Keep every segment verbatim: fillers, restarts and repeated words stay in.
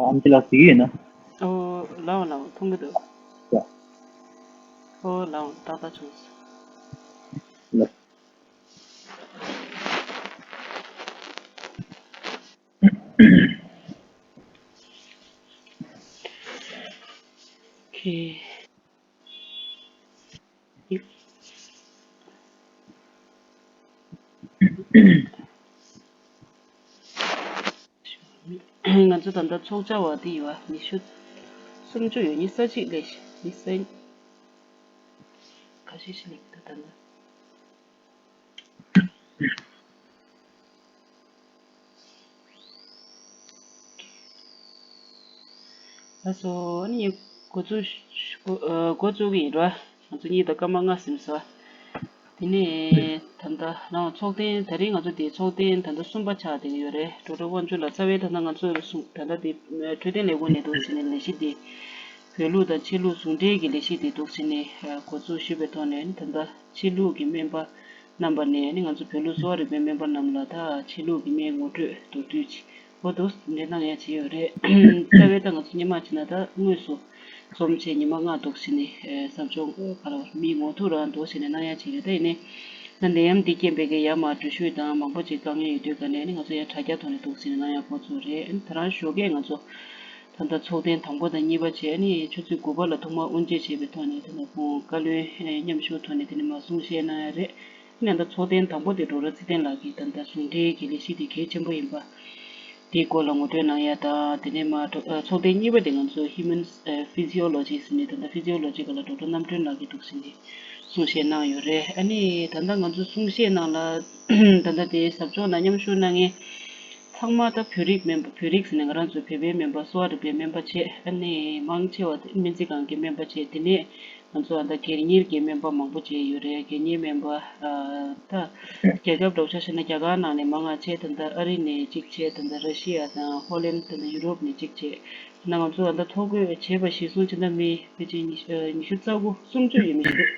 ཨམ་ཅི་ལགས་གཟིགས་ཡོད་ན། ཨོ་ལའོ་ལའོ་མཐོང་གི་འདུག་ཡ། ཨོ་ལའོ་ཏག་ཏག་བྱུང་སོང་། ལགས། ཁེ། ང་ཚོ་ད་ལྟ་ཚོགས་བཅར་བ་དེ་ཡོད་ཉི་ཤུ་སུམ་ཅུ་ཡོད་ཉི་ཤུ་རྩ་གཅིག་ལས་ཉི་ཤུ་རྩ་གཉིས་ཁ་ཤས་ཤིག་སླེབས་འདུག་ད་ལྟ། ལགས་སོ། ཨ་ནི་འགོ་ཚུགས་འགོ་ཨ་འགོ་བཙུགས་ཀྱི་ཡིན་ར། ང་ཚོ་གཉིས་དང་སྐར་མ་ལྔ་ཟིན་སོང་། དེ་ནས་ད་ལྟ་རང་ཚོགས་ཐེངས་ད་རིང་ང་ཚོ་དེ་ཚོགས་ཐེངས་ད་ལྟ་གསུམ་པ་ཆགས་བསྡད་ཀྱི་ཡོད་རེད། ཌོག་ཊར་དབང་ཕྱུག་ལགས་རྩ་བའི་ད་ལྟ་ང་ཚོ་གསུང་ད་ལྟ་དེ་འཕྲོད་བསྟེན་ལས་ཁུངས་ནས་འདུག་ཟེར་ནས་ལས་གཞི་དེ་བོད་ལུགས་དང་ཕྱི་ལུགས་ཟུང་འབྲེལ་གྱི་ལས་གཞི་དེ་འདུག་ཟེར་ནས་འགོ་འཛུགས་ཞུས་པའི་ཐོག་ནས་ད་ལྟ་ཕྱི་ལུགས་ཀྱི་སྨན་པ་རྣམ་པ་ནས་ནི་ང་ཚོ་བོད་ལུགས་གསོ་བ་རིག་པའི་སྨན་པ་རྣམས་ལ་ད་ཕྱི་ལུགས་ཀྱི་སྨན་ངོ་སྤྲོད་མདོར་བསྡུས་ཅིག་འོ་འདུག་འདྲེ་གནང་ཡ་བྱས་ཡོད་རེད། རྩ་བའི་ད་ང་ཚོ་སྔོན་མ་བྱས་ན་ད་དངོས་སུ་འཛོམས་བྱས་ཉི་མ་ལྔ་འདུག་ཟེར་ནས་ཟབ་སྦྱོང་ག་རེ་མིའི་ངོ་ཐུག་རང་འདུག་ཟེར་ནས་གནང་ཡ་བྱས་ཡོད། ད་ཡིན་ནའི་ད་ནད་ཡམས་འདི་རྐྱེན་པས་ཀྱི་ཡར་མར་འགྲུལ་བཞུད་དང་མང་པོ་ཅིག་དཀའ་ངལ་ཡོད་དུས་ག་ནས་ནི་ང་ཚོ་ཡ་དྲ་རྒྱ་ཐོག་ནས་འདུག་ཟེར་ནས་གནང་ཡ་འགོ་ཚུགས་རེད། ད་རང་ཞོགས་ཀས་ང་ཚོ་ད་ལྟ་ཚོགས་ཐེངས་དང་པོ་དང་གཉིས་པ་བྱས་ནི་ཆུ་ཚོད་དགུ་པ་ལ་ཐོག་མར་དབུ་འབྱེད་བྱས་པའི་ཐོག་ནས་ད་ལྟ་ཁོང་བཀའ་བློན་མཉམ་ཞུགས་ཐོག་ནས་དེ་ནས་མར་གསུང་བཤད་གནང་ཡ་རེད། ནས་ད་ཚོགས་ཐེངས་དང་པོ་དེ་ཌོག་ཊར་ཚེ་བརྟན་ལགས་ཀྱིས་ད་ལྟ་ཟུང་འབྲེལ་གྱི་ལས་གཞི་དེ་གལ་ཆེན་པོ་ཡིན་པ་དེའི་སྐོར་ལ་ངོ་སྤྲོད་གནང་ཡ་དང་། དེ་ནས་མར་ཌོག་ཨ་ཚོགས་ཐེངས་གཉིས་པ་དེ་ང་ཚོ་Human Physiologist ནས་ད་ལྟ་Physiologist ག་ལ་ཌོག་ཊར་རྣམ་གྲོལ་ལགས་ཀྱིས་འདུག་ཟེར་ནས་གསུང་བཤད་གནང་ཡོད་རེད། ཨ་ནི་ད་ལྟ་ང་ཚོ་གསུང་བཤད་ནང་ལ་ད་ལྟ་དེ་ཟབ་སྦྱོང་ནང་མཉམ་ཞུགས་གནང་མཁན་ཚང་མ་ད་བོད་རིགས་སྨན་པ་བོད་རིགས་ཟེར་ནས་ང་རང་ཚོ་བོད་པའི་སྨན་པ་གསོ་བ་རིག་པའི་སྨན་པ་བྱས། ཨ་ནི་མང་ཆེ་བ་དེ་སྨན་རྩིས་ཁང་གི་སྨན་པ་བྱས། དེ་ནས་ང་ཚོ་ཨ་ད་སྒེར་གཉེར་གྱི་སྨན་པ་མང་པོ་ཅིག་ཡོད་རེད། སྒེར་གཉེར་སྨན་པ་ཨ་ད་རྒྱལ་ཁབ་འདྲ་བོ་ཆ་བཞག་ན་རྒྱ་གར་ནང་ནས་མང་ང་བྱས། ད་ལྟ་ཨ་རི་ནས་གཅིག་བྱས། ད་ལྟ་ར་ཤི་ཡ་དང་ཧོ་ལན། ད་ལྟ་ཡུ་རོབ་ནས་གཅིག་བྱས། ད་ང་ཚོ་ཨ་ད་ཐོ་འགོད་བྱས་པ་གཞིར་བཟུང་བྱས་ན་མི་ཕལ་ཆེར་ཉི་ཤུ་ཨ་ཉི་ཤུ་རྩ་དགུ་སུམ་ཅུ་ཡོད་མི་ཞིག་འདུག་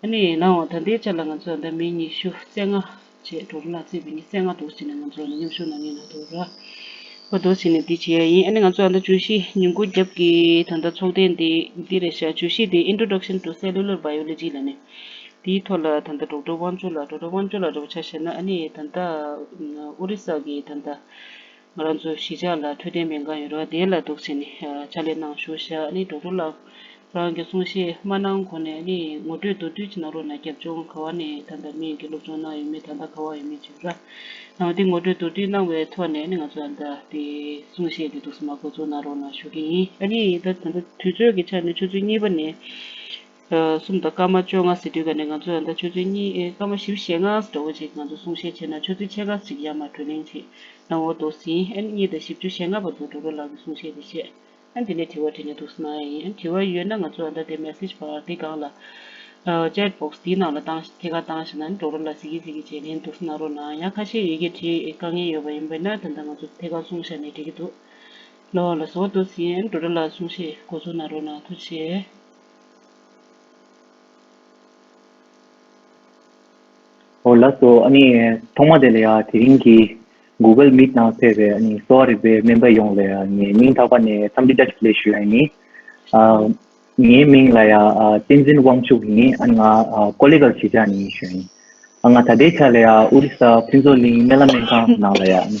ཨ་ནི་ནའོ་ད་ལྟའི་ཆ་ལ་ང་ཚོ་ད་ལྟ་མི་ཉི་ཤུ་རྩ་ལྔ་བྱས། ཌོག་ཊར་ལགས་བརྩིས་པའི་མི་རྩ་ལྔ་འདུག་ཟེར་ནས་ང་ཚོ་ལ་མཉམ་ཞུགས་གནང་མཁན་ནང་དུ་ར་བ་འདུག་ཟེར་ནས་འདི་བྱེད་ཡ་ཡིན། ཨ་ནི་ང་ཚོ་ད་ལྟ་བརྗོད་གཞི་ཉིན་གུང་རྒྱབ་ཀྱི་ད་ལྟ་ཚོགས་ཐེངས་འདི་འདི་རེད་ཤག་བརྗོད་གཞི་འདི་Introduction to Cellular Biology ལབ་ནས་དེའི་ཐོག་ལ་ད་ལྟ་ཌོག་ཊར་དབང་ཕྱུག་ལགས་ཌོག་ཊར་དབང་ཕྱུག་ལགས་འདྲ་བོ་ཆ་བཞག་ན་ཨ་ནི་ད་ལྟ་ཨོ་རི་ས་གི་ད་ལྟ་ང་རང་ཚོ་གཞིས་ཆགས་ལ་འཕྲོད་བསྟེན་སྨན་ཁང་ཡོད་རེད་བ། དེ་ལ་འདུག་ཟེར་ནས་ཕྱག་ལས་གནང་བཞུགས་ཤག་ཨ་ནི་ཌོག་ཊར་ལགས་རང་གི་གསུང་བཤད་མ་གནང་གོང་ནས་ཨ་ནི་ངོ་སྤྲོད་མདོར་བསྡུས་ཅིག་གནང་རོགས་གནང་། རྒྱབ་ལྗོངས་ག་བ་ནས་ད་ལྟ་སྨན་གྱི་སློབ་སྦྱོང་གནང་ཡོད་མེད། ད་ལྟ་ག་བ་ཡོད་མེད་བྱས་ར་ནང་དེ་ངོ་སྤྲོད་མདོར་བསྡུས་གནང་བའི་ཐོག་ནས་ཨ་ནི་ང་ཚོ་ད་ལྟ་དེ་གསུང་བཤད་དེ་འདུག་སེ་མར་འགོ་འཛུགས་གནང་རོགས་གནང་ཞུ་གི་ཡིན། ཨ་ནི་ད་ད་ལྟ་དུས་ཚོད་ཀྱི་ཆ་ནས་ཆུ་ཚོད་གཉིས་པ་ནས་ཨ་གསུམ་དང་སྐར་མ་བཅོ་ལྔ་ཟེར་དུས་ག་ནས་ང་ཚོ་ད་ལྟ་ཆུ་ཚོད་གཉིས་ཨེ་སྐར་མ་བཞི་བཅུ་ཞེ་ལྔ་འདྲ་བོ་ཅིག་ང་ཚོ་གསུང་བཤད་བྱས་ན་ཆུ་ཚོད་ཕྱེད་ཀ་ཅིག་ཡར་མར་བགྲོ་གླེང་བྱེད་གནང་བ་འདུག་སེ་ཡིན། ཨ་ནི་གཉིས་དང་བཞི་བཅུ་ཞེ་ལྔ་བར་དུ་ཌོག་ཊར་ལགས་ཀྱིས་གསུང་བཤད་དེ་བྱས། ཨ་ནི་དེ་ནས་དྲི་བ་དྲིས་ན་འདུག་སེ་གནང་ཡ་ཡིན། ཨ་ནི་དྲི་བ་ཡོད་ན་ང་ཚོ་ཨ་ད་དེ་མེ་སེ་ཇི་བར་དེ་སྒང་ལ་ཨ་ཅེ་ཊི་བོག་སི་དེའི་ནང་ལ་བཏང་ཐད་ཀར་བཏང་ཤེ་ན་ཨ་ནི་ཌོག་ཊར་ལགས་གཟིགས་ཀྱི་གཟིགས་ཀྱི་བྱས་ལན་འདུག་སེ་གནང་རོགས་གནང་། ཡང་ཁ་ཤས་ཡི་གེ་བྲིས་དཀའ་ངལ་ཡོད་པ་ཡིན་པ་ཡིན་ན་ད་ལྟ་ང་ཚོ་ཐད་ཀར་གསུང་བཤད་ནས་འགྲིག་གི་འདུག་ལོ་ལ་བཟོ་འདུག་སེ་ཡིན། ཌོག་ཊར་ལགས་གསུང་བཤད་འགོ་འཛུགས་གནང་རོགས་གནང་། ཐུགས་རྗེ་ཆེ། ཨོ་ལགས་སོ། ཨ་ནི་ཐོག་མ་དེ་ལ་ཡ་དེ་རིང་གི་Google Meet ནང་ཕེབས་པའི་ཨ་ནི་གསོ་བ་རིག་པའི་སྨན་པ་ཡོངས་ལ་ཡ་ངས་སྙིང་ཐག་པ་ནས་འཚམས་འདྲི་བཀྲ་ཤིས་བདེ་ལེགས་ཞུ་ཡ་ཡིན། ཨ་ངའི་མིང་ལ་ཡ་ཨ་བསྟན་འཛིན་དབང་ཕྱུག་ཡིན། ཨ་ང་ཨ་ཀོ་ལི་གལ་གཞིས་ཆགས་ནས་ཡིན་ཞུ་ཡ་ཡིན། ཨ་ང་ད་ལྟའི་ཆ་ལ་ཡ་ཨོ་རི་ས་ཕུན་ཚོགས་གླིང་སྨན་བླ་སྨན་ཁང་ནང་ལ་ཡ་ཨ་ནི་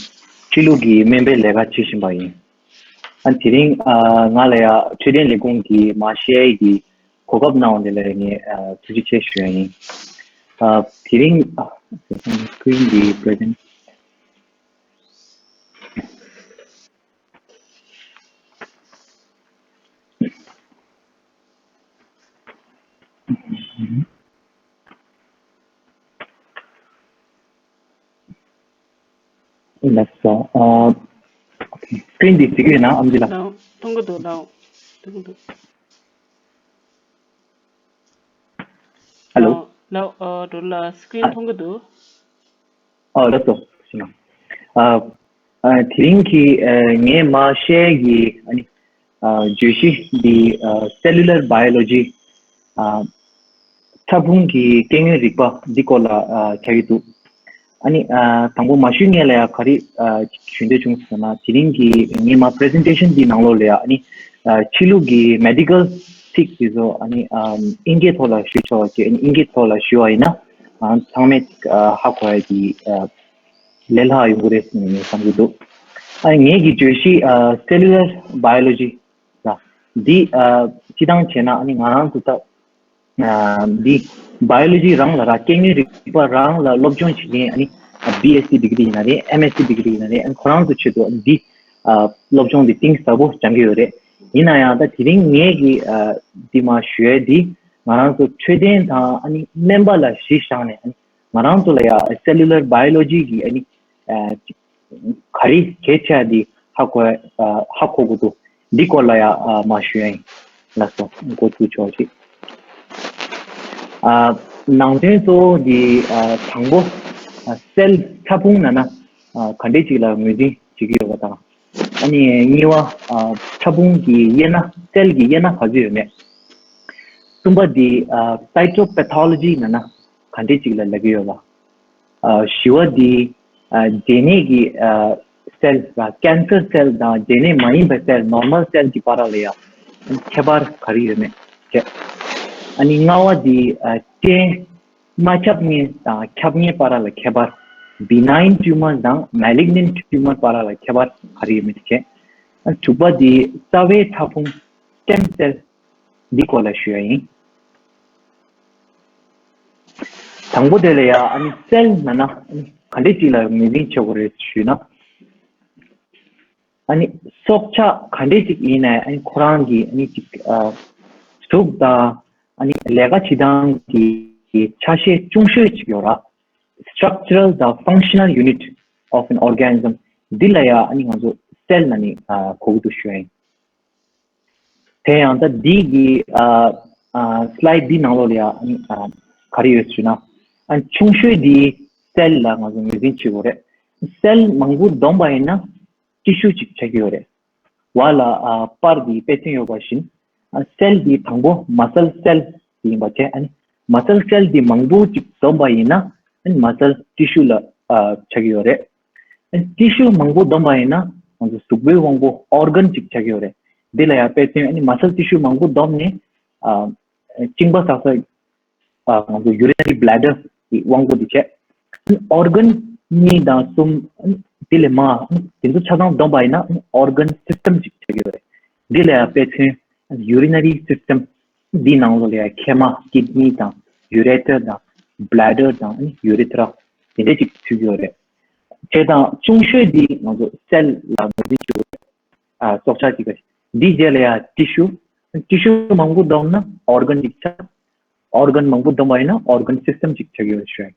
ཕྱི་ལུགས་ཀྱི་སྨན་པའི་ལས་ཀ་བྱེད་བཞིན་པ་ཡིན། ཨ་དེ་རིང་ཨ་ང་ལ་ཡ་འཕྲོད་བསྟེན་ལས་ཁུངས་ཀྱི་མ་ཤེས་ཀྱི་གོ་སྐབས་གནང་བ་དེ་ལ་ངས་ཨ་ཐུགས་རྗེ་ཆེ་ཞུ་ཡ་ཡིན། ཨ་དེ་རིང་ཨ་screen འདི་present ལགས་སོ། ཨ་screen འདི་གཟིགས་ཀྱི་ཡོད་ན་ཨམ་ཆི་ལགས། ལགས་མཐོང་གི་འདུག་ལགས་མཐོང་གི་འདུག་ཧེ་ལོ། ལགས་ཨ་འགྲོ་ལ་screen མཐོང་གི་འདུག་ཨོ་ལགས་སོ། ཨ་ཨ་དེ་རིང་གི་ཨ་ངས་མ་ཤེས་ཀྱི་ཨ་ནི་ཨ་བརྗོད་གཞི་འདི་ཨ་cellular biology ཨ་ཕྲ་ཕུང་གི་སྐྱེ་དངོས་རིག་པ་འདི་སྐོར་ལ་ཨ་ཆགས་ཀྱི་འདུག་ཨ་ནི་ཨ་དང་པོ་མ་ཞུས་སྔོན་ལ་ཡ་ག་རེ་ཨ་ཞུ་འདོད་བྱུང་ཟེར་ན། དེ་རིང་གི་ངས་མ་པི་རི་ཛེན་ཊེ་ཤན་འདི་ནང་ལོགས་ལ་ཡ་ཨ་ནི་ཨ་ཕྱི་ལུགས་ཀྱི་མེ་ཌི་ཀལ་ཚིག་དེ་ཚོ་ཨ་ནི་ཨ་དབྱིན་སྐད་ཐོག་ལ་ཞུས་ཆོག་གི། ཨ་ནི་དབྱིན་སྐད་ཐོག་ལ་ཞུས་པ་ཡིན་ན་ཨ་ཚང་མས་ཨ་ཧ་གོ་ཡ་གི་ཨ་ལས་སླ་ཡོང་གི་རེད་ཟེར་ནས་ངས་བསམ་གྱི་འདུག་ཨ་ངེད་ཀྱི་བརྗོད་གཞི་ཨ་cellular biology ལ་འདི་ཨ་སྤྱི་བཏང་བྱས་ན་ཨ་ནི་ང་རང་ཚོ་ད་ཨ་འདི་བྷ་ཡོ་ལོ་ཇི་རང་ལ་ར་སྐྱེ་དངོས་རིག་པ་རང་ལ་སློབ་སྦྱོང་བྱེད་མཁན་ཨ་ནི་བི་ཨེས་སི་ཌི་གི་རི་ཡིན་ན་རེད། ཨེམ་ཨེས་སི་ཌི་གི་རི་ཡིན་ན་རེད། ཨ་ཁོ་རང་ཚོ་ཆེད་དུ་ཨ་ནི་འདི་ཨ་སློབ་སྦྱོང་འདི་གཏིང་ཟབ་པོ་སྦྱང་གི་ཡོད་རེད། ཡིན་ན་ཡང་ད་དེ་རིང་ངེད་ཀྱི་ཨ་འདི་མ་ཞུ་ཡས་འདི་ང་རང་ཚོ་འཕྲོད་བསྟེན་དང་ཨ་ནི་སྨན་པ་ལ་གཞི་བཞག་ནས་ཨ་ནི་ང་རང་ཚོ་ལ་ཡ་cellular biology གི་ཨ་ནི་ཨ་ག་རེ་གལ་ཆེ་འདི་ཧ་གོ་ཨ་ཧ་གོ་དགོས་འདུག་འདི་སྐོར་ལ་ཡ་ཨ་མ་ཞུ་ཡ་ཡིན། ལགས་སོ། འགོ་ཚུགས་ཆོག་ཅིག་ཨ་ནང་དོན་གཙོ་བོ་འདི་ཨ་དང་པོ་ཨ་སེལ་ཕྲ་ཕུང་ནང་ན་ཨ་ག་འདྲས་ཅིག་ལ་ངོས་འཛིན་བྱེད་ཀྱི་ཡོད་པ་དང་། ཨ་ནི་གཉིས་པ་ཨ་ཕྲ་ཕུང་གི་དབྱེ་ན། སེལ་གྱི་དབྱེ་ན་ག་ཚོད་ཡོད་མེད། གསུམ་པ་འདི་ཨ་cytopathology ནང་ན་ག་འདྲས་ཅིག་ལ་ལབ་ཀྱི་ཡོད་པ། ཨ་བཞི་བ་འདི་ཨ་འབྱེད་ནད་ཀྱི་ཨ་སེལ་ལ་ཀན་སར་སེལ་དང་འབྱེད་ནད་མ་ཡིན་པའི་སེལ་ནོར་མལ་སེལ་གྱི་བར་ལ་ཡང་ཁྱད་པར་ག་རེ་ཡོད་མེད་བྱས། ཨ་ནི་ལྔ་བ་འདི་ཨ་སྐྲན་མ་ཁྱབ་མཁན་དང་ཁྱབ་མཁན་བར་ལ་ཁྱད་པར། benign tumor དང་malignant tumor བར་ལ་ཁྱད་པར་ག་རེ་ཡོད་མེད་བྱས། ཨ་དྲུག་པ་འདི་རྩ་བའི་ཕྲ་ཕུང་stem cell འདི་སྐོར་ལ་ཞུ་ཡ་ཡིན། དང་པོ་དེ་ལ་ཡ་ཨ་ནི་སེལ་ནང་ན་ཨ་ནི་ག་འདྲས་ཅིག་ལ་ངོས་འཛིན་བྱེད་དགོས་རེད་ཞུས་ན། ཨ་ནི་སྲོག་ཆགས་ག་འདྲས་ཅིག་ཡིན་ནའི་ཨ་ནི་ཁོ་རང་གི་ཨ་ནི་ཅིག་ཨ་གཟུགས་དང་ཨ་ནི་ལས་ཀ་བྱེད་སྟངས་ཀྱི་ཆ་ཤས་ཆུང་ཤོས་ཅིག་ཡོད་ར། structural དང་functional unit of an organism འདི་ལ་ཡ་ཨ་ནི་ང་ཚོ་སེལ་ནང་ནས་ཨ་གོ་གི་འདུག་ཞུ་ཡ་ཡིན། དེ་ཡང་ད་འདི་གི་ཨ་ཨ་slide འདི་ནང་ལོགས་ལ་ཡ་ཨ་ནི་ཨ་ག་རེ་ཡོད་ཞུ་ན། ཨ་ཆུང་ཤོས་འདི་སེལ་ལ་ང་ཚོ་ངོས་འཛིན་བྱེད་དགོས་རེད། སེལ་མང་པོ་བསྡོམས་པ་ཡིན་ན་ཊི་ཤུ་ཅིག་ཆགས་ཀྱི་ཡོད་རེད། བ་ལ་ཨ་པར་འདི་དཔེ་མཚོན་ཡོད་པ་བཞིན། ཨ་སེལ་འདི་དང་པོ་མ་སལ་སེལ་ཡིན་པ་བྱས། ཨ་ནི་མ་སལ་སེལ་འདི་མང་པོ་ཅིག་བསྡོམས་པ་ཡིན་ན་ཨ་ནི་མ་སལ་ཊི་ཤུ་ལ་ཨ་ཆགས་ཀྱི་ཡོད་རེད། ཨ་ནི་ཊི་ཤུ་མང་པོ་བསྡོམས་པ་ཡིན་ན་ང་ཚོ་གཟུགས་པོའི་དབང་པོ་ཨོར་གན་ཅིག་ཆགས་ཀྱི་ཡོད་རེད། འདི་ལ་ཡང་དཔེ་མཚོན་ཨ་ནི་མ་སལ་ཊི་ཤུ་མང་པོ་བསྡོམས་ནས་ཨ་གཅིན་པ་ཟ་ས་ཨ་ང་ཚོ་urinary bladder གི་དབང་པོ་འདི་བྱས། ཨོར་གན་གཉིས་དང་གསུམ་དེ་ལས་མང་དེ་ཚོ་ཆ་ཚང་བསྡོམས་པ་ཡིན་ན་ཨོར་གན་སིས་ཊམ་ཅིག་ཆགས་ཀྱི་ཡོད་རེད། འདི་ལ་ཡང་དཔེ་མཚོན་urinary system འདི་ནང་ལོགས་ལ་ཡང་མཁལ་མ་kidney དང་ureter དང་bladder དང་urethra དེ་འདྲ་ཅིག་ཚུད་ཀྱི་ཡོད་རེད། བྱས་ཙང་ཆུང་ཤོས་འདི་ང་ཚོ་སེལ་ལ་ངོས་འཛིན་ཞུ་དགོས་རེད། ཨ་སྲོག་ཆགས་ཅིག་གི་འདི་རྗེས་ལ་ཡང་ཊི་ཤུ། ཊི་ཤུ་མང་པོ་བསྡོམས་ན་ཨོར་གན་ཅིག་ཆགས། ཨོར་གན་མང་པོ་བསྡོམས་པ་ཡིན་ན་ཨོར་གན་སིས་ཊམ་ཅིག་ཆགས་ཀྱི་ཡོད་ཞུ།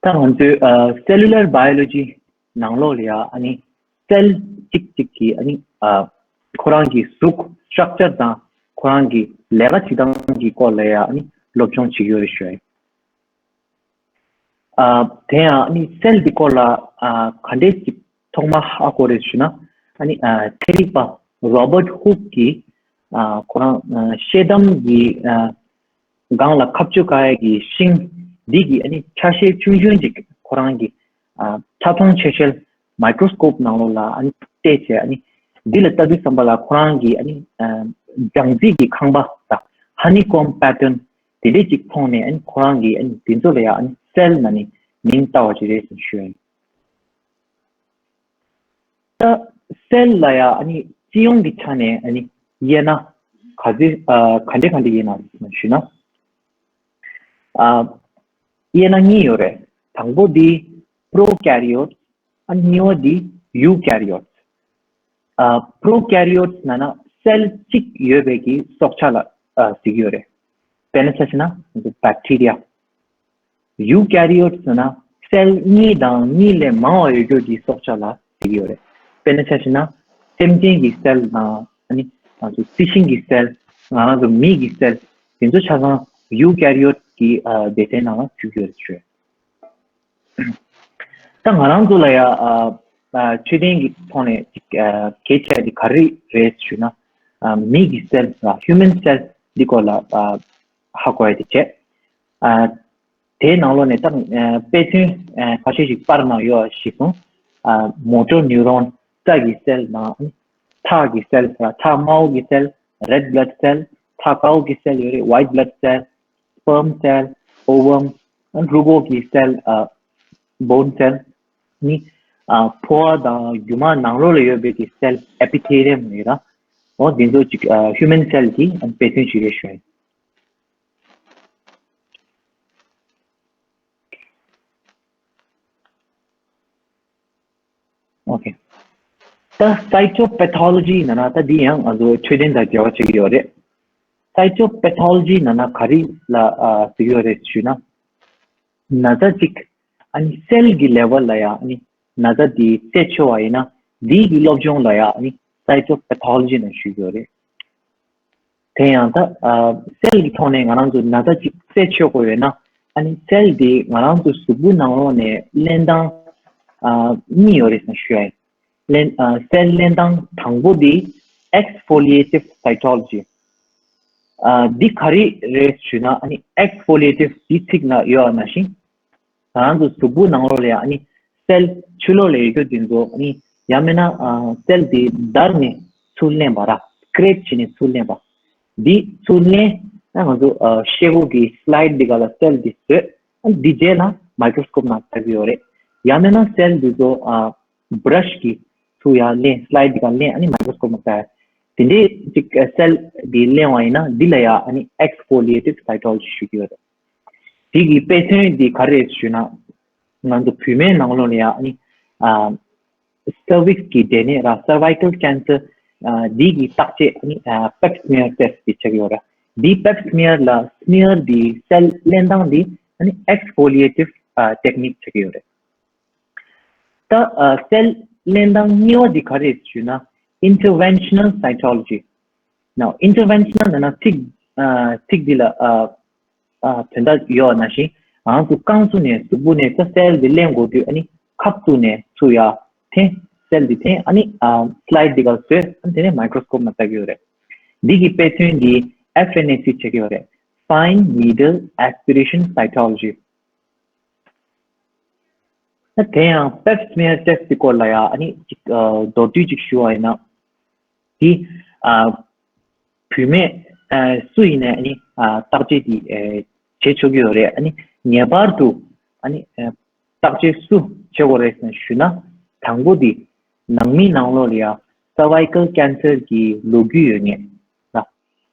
ད་ང་ཚོའི་ཨ་cellular biology ནང་ལོགས་ལ་ཡ་ཨ་ནི་སེལ་གཅིག་གཅིག་གི་ཨ་ནི་ཨ་ཁོ་རང་གི་གཟུགས་structure དང་ཁོ་རང་གི་ལས་ཀ་བྱེད་སྟངས་ཀྱི་སྐོར་ལ་ཡ་ཨ་ནི་སློབ་སྦྱོང་བྱེད་ཀྱི་ཡོད་ཞུ། ཨ་དེ་ཡང་ཨ་ནི་སེལ་འདི་སྐོར་ལ་ཨ་ག་འདྲས་ཅིག་ཐོག་མ་ཧ་གོ་རེད་ཞུ་ན། ཨ་ནི་ཨ་ཚན་རིག་པ་Robert Hooke གིས་ཨ་ཁོ་རང་ཨ་ཤེལ་དམ་གྱི་ཨ་སྒང་ལ་ཁ་གཅོད་དཀའ་ཡ་གི་ཤིང་འདི་གི་ཨ་ནི་ཆ་ཤས་ཆུང་ཆུང་ཅིག་ཁོ་རང་གི་ཨ་ཕྲ་མཐོང་ཆེ་ཤེལ་microscope ནང་ལོགས་ལ་ཨ་ནི་བལྟས་བྱས། ཨ་ནི་འདི་ལ་ལྟ་དུས་ཙམ་པ་ལ་ཁོ་རང་གི་ཨ་ནི་ཨ་སྦྲང་རྩི་གི་ཁང་པ་དང་honeycomb pattern དེ་འདྲས་ཅིག་མཐོང་ནས་ཨ་ནི་ཁོ་རང་གིས་ཨ་ནི་དེ་ཚོ་ལ་ཡ་ཨ་ནི་སེལ་ནང་ནས་མིང་བཏགས་པ་ཅིག་རེད་ཟེར་ཞུ་ཡིན། ད་སེལ་ལ་ཡ་ཨ་ནི་སྤྱི་ཡོངས་ཀྱི་ཆ་ནས་ཨ་ནི་དབྱེ་ན་ག་ཚོད་ཨ་ག་འདྲས་ག་འདྲས་ཡིན་ན་ཞུ་ན། ཨ་དབྱེ་ན་གཉིས་ཡོད་རེད། དང་པོ་འདི་prokaryotes ཨ་གཉིས་པ་འདི་eukaryotes། ཨ་prokaryotes ནང་ན་སེལ་གཅིག་ཡོད་པའི་གི་སྲོག་ཆགས་ལ་ཨ་ཟེར་གྱི་ཡོད་རེད། དཔེར་ན་ཆ་བཞག་ན་bacteria། eukaryotes ཟེར་ན་སེལ་གཉིས་དང་གཉིས་ལས་མང་བ་ཡོད་རྒྱུ་གི་སྲོག་ཆགས་ལ་ཟེར་གྱི་ཡོད་རེད། དཔེར་ན་ཆ་བཞག་ན་སེམས་ཅན་གྱི་སེལ་དང་ཨ་ནི་ང་ཚོ་རྩི་ཤིང་གི་སེལ། ང་རང་ཚོ་མི་གི་སེལ་དེ་ཚོ་ཆ་ཚང་eukaryote གི་ཨ་སྡེ་ཚན་ནང་ལ་ཚུད་ཀྱི་ཡོད་རེད་ཞུ། ད་ང་རང་ཚོ་ལ་ཡ་ཨ་ཨ་འཕྲོད་བསྟེན་གྱི་ཐོག་ནས་ཅིག་ཨ་གལ་ཆེ་བ་དེ་ག་རེ་རེད་ཞུ་ན། ཨ་མི་གི་སེལ་ལ་human cell འདི་སྐོར་ལ་ཨ་ཧ་གོ་ཡ་དེ་བྱས། ཨ་ དེའི་ནང་ལོགས་ནས་ད་ཨ་དཔེ་མཚོན་ཨ་ཁ་ཤས་ཤིག་པར་ནང་ཡོད་པ་ཞིག་སོང་། ཨ་མོ་ཊོར་ནིའུ་རོན། སྐྲ་གི་སེལ་དང་། ཁྲག་གི་སེལ། ཁྲག་དམར་པོ་གི་སེལ། རེཌ་བྷི་ལཌ་སེལ། ཁྲག་དཀར་པོ་གི་སེལ་ཡོད་རེད། ཝའིཊ་བྷི་ལཌ་སེལ། སྤརམ་སེལ། ཨོ་ཝམ། རུས་ཁོག་གི་སེལ། ཨ་བོན་སེལ། ནི་ཨ་ཕོ་བ་དང་རྒྱུ་མ་ནང་ལོགས་ལ་ཡོད་པའི་གི་སེལ། ཨེ་པི་ཐེ་ལི་ཡམ་ཡོད་ར། འོ་འདི་ཚོ་ཅིག་ཨ་ཧིའུ་མན་སེལ་གྱི་ཨ་དཔེ་མཚོན་ཅིག་རེད་ཞུ་ཡིན། ཨོ་ཁེ། ད་སའི་ཊོ་པེ་ཐོ་ལོ་ཇི་ཡིན་ན་ད་འདི་ཡང་ང་ཚོ་འཕྲོད་བསྟེན་དང་འབྲེལ་བ་བྱེད་ཀྱི་ཡོད་རེད། སའི་ཊོ་པེ་ཐོ་ལོ་ཇི་ཡིན་ན་ག་རེ་ལ་ཨ་ཟེར་གྱི་ཡོད་རེད་ཞུས་ན། ན་ཚ་གཅིག་ཨ་ནི་སེལ་གྱི་ལེ་ཝལ་ལ་ཡང་ཨ་ནི་ན་ཚ་དེ་རྩད་ཆོད་པ་ཡིན་ན། འདི་གི་སློབ་སྦྱོང་ལ་ཡང་ཨ་ནི་སའི་ཊོ་པེ་ཐོ་ལོ་ཇི་ནང་ཞུགས་ཡོད་རེད། དེ་ཡང་ད་ཨ་སེལ་གྱི་ཐོག་ནས་ང་རང་ཚོ་ན་ཚ་གཅིག་རྩད་ཆོད་དགོས་ཡོད་ན། ཨ་ནི་སེལ་དེ་ང་རང་ཚོ་གཟུགས་པོ་ནང་ལོགས་ནས་ལེན་སྟངས་ཨ་གཉིས་ཡོད་རེད་ཟེར་ཞུ་ཡ་ཡིན། ལེན་ཨ་སེལ་ལེན་སྟངས་དང་པོ་དེ་ཨེག་སི་ཕོ་ལི་ཨེ་ཊིབ་སའི་ཊོ་ལོ་ཇི། ཨ་འདི་ག་རེ་རེད་ཞུས་ན། ཨ་ནི་ཨེག་སི་ཕོ་ལི་ཨེ་ཊིབ་འདི་ཚིག་ནང་ཡོད་པ་ནང་བཞིན། ང་རང་ཚོ་གཟུགས་པོ་ནང་ལོགས་ལ་ཡང་ཨ་ནི་སེལ་ཕྱི་ལོགས་ལ་ཡོད་རྒྱུ་དེ་ཚོ་ཨ་ནི་ཡང་མིན་ན་ཨ་སེལ་དེ་བརྡར་ནས་ཚུར་ལེན་པ་ར། སི་ཀེ་རེབ་བྱས་ནས་ཚུར་ལེན་པ། འདི་ཚུར་ལེན་ན་ང་ཚོ་ཨ་ཤེལ་སྒོ་གི་སི་ལའིཌ་འདི་ག་ལ་སེལ་འདི་བཟོས། ཨ་འདི་རྗེས་ལ་མའི་ཀྲོ་སི་ཀོབ་ནང་ལྟ་གི་ཡོད་རེད། ཡང་མིན་ན་སེལ་འདི་ཚོ་ཨ་བྷ་ར་ཤི་གི་ཚུར་ཡར་ལེན། སི་ལའིཌ་འདི་ག་ལེན། ཨ་ནི་མའི་ཀྲོ་སི་ཀོབ་ནང་ལྟ། དེ་འདྲའི་ཅིག་ཨ་སེལ་འདི་ལེན་པ་ཡིན་ན་འདི་ལ་ཡང་ཨ་ནི་ཨེག་སི་ཕོ་ལི་ཨེ་ཊིབ་སའི་ཊོ་ལོ་ཇི་ཞུ་གི་ཡོད་རེད། དེ་གི་དཔེ་མཚོན་འདི་ག་རེ་རེད་ཞུས་ན། ང་ཚོ་བུད་མེད་ནང་ལོགས་ལ་ཡང་ཨ་ནི་ཨ་སར་ཝིག་སི་གི་འབྲས་ནད་ར། སར་ཝའི་ཀལ་ཀེན་སར་ཨ་འདི་གི་བརྟག་དཔྱད་ཨ་ནི་ཨ་པེབ་སི་མི་ཡར་ཊེ་སི་ཊི་འདི་བྱེད་ཀྱི་ཡོད་རེད། འདི་པེབ་སི་མི་ཡར་ལ་སི་མི་ཡར་འདི་སེལ་ལེན་སྟངས་འདི་ཨ་ནི་ཨེག་སི་ཕོ་ལི་ཨེ་ཊིབ་ཨ་ཊེག་ནིག་བྱེད་ཀྱི་ཡོད་རེད། ད་ཨ་སེལ་ལེན་སྟངས་གཉིས་པ་འདི་ག་རེ་རེད་ཞུས་ན། ཨིན་ཊར་ཝེན་ཤ་ནལ་སའི་ཊོ་ལོ་ཇི། ནའོ་ཨིན་ཊར་ཝེན་ཤ་ནལ་ཟེར་ན་ཚིག་ཨ་ཚིག་འདི་ལ་ཨ་ཨ་དོན་དག་ཡོད་པ་ནང་བཞིན། ང་ཚོ་རྐང་བཙུགས་ནས་གཟུགས་པོ་ནས་ད་སེལ་འདི་ལེན་དགོས་དུས་ཨ་ནི་ཁབ་བཙུགས་ནས་ཚུར་ཡར་འཐེན། སེལ་འདི་འཐེན། ཨ་ནི་ཨ་སི་ལའིཌ་འདི་ག་བཟོས། ཨ་ནི་དེ་ནས་མའི་ཀྲོ་སི་ཀོབ་ནང་ལྟ་གི་ཡོད་རེད། འདི་གི་དཔེ་མཚོན་འདི་ཨེཕ་ཨེན་ཨེ་སི་བྱེད་ཀྱི་ཡོད་རེད། Fine Needle Aspiration Cytology། ད་དེ་ཡང་པེབ་སི་མི་ཡར་ཊེ་སི་ཊི་སྐོར་ལ་ཡང་ཨ་ནི་ཅིག་ཨ་མདོར་བསྡུས་ཅིག་ཞུ་བ་ཡིན་ན། འདི་ཨ་བུད་མེད་ཨ་སུ་ཡིན་ནའི་ཨ་ནི་ཨ་བརྟག་དཔྱད་འདི་ཨ་བྱེད་ཆོག་གི་ཡོད་རེད། ཨ་ནི་ངེས་པར་དུ་ཨ་ནི་ཨ་བརྟག་དཔྱད་སུ་བྱེད་དགོས་རེད་ཟེར་ཞུས་ན། དང་པོ་འདི་ནང་མི་ནང་ལོགས་ལ་ཡང་སར་ཝའི་ཀལ་ཀེན་སར་གྱི་ལོ་རྒྱུས་ཡོད་མཁན་ར།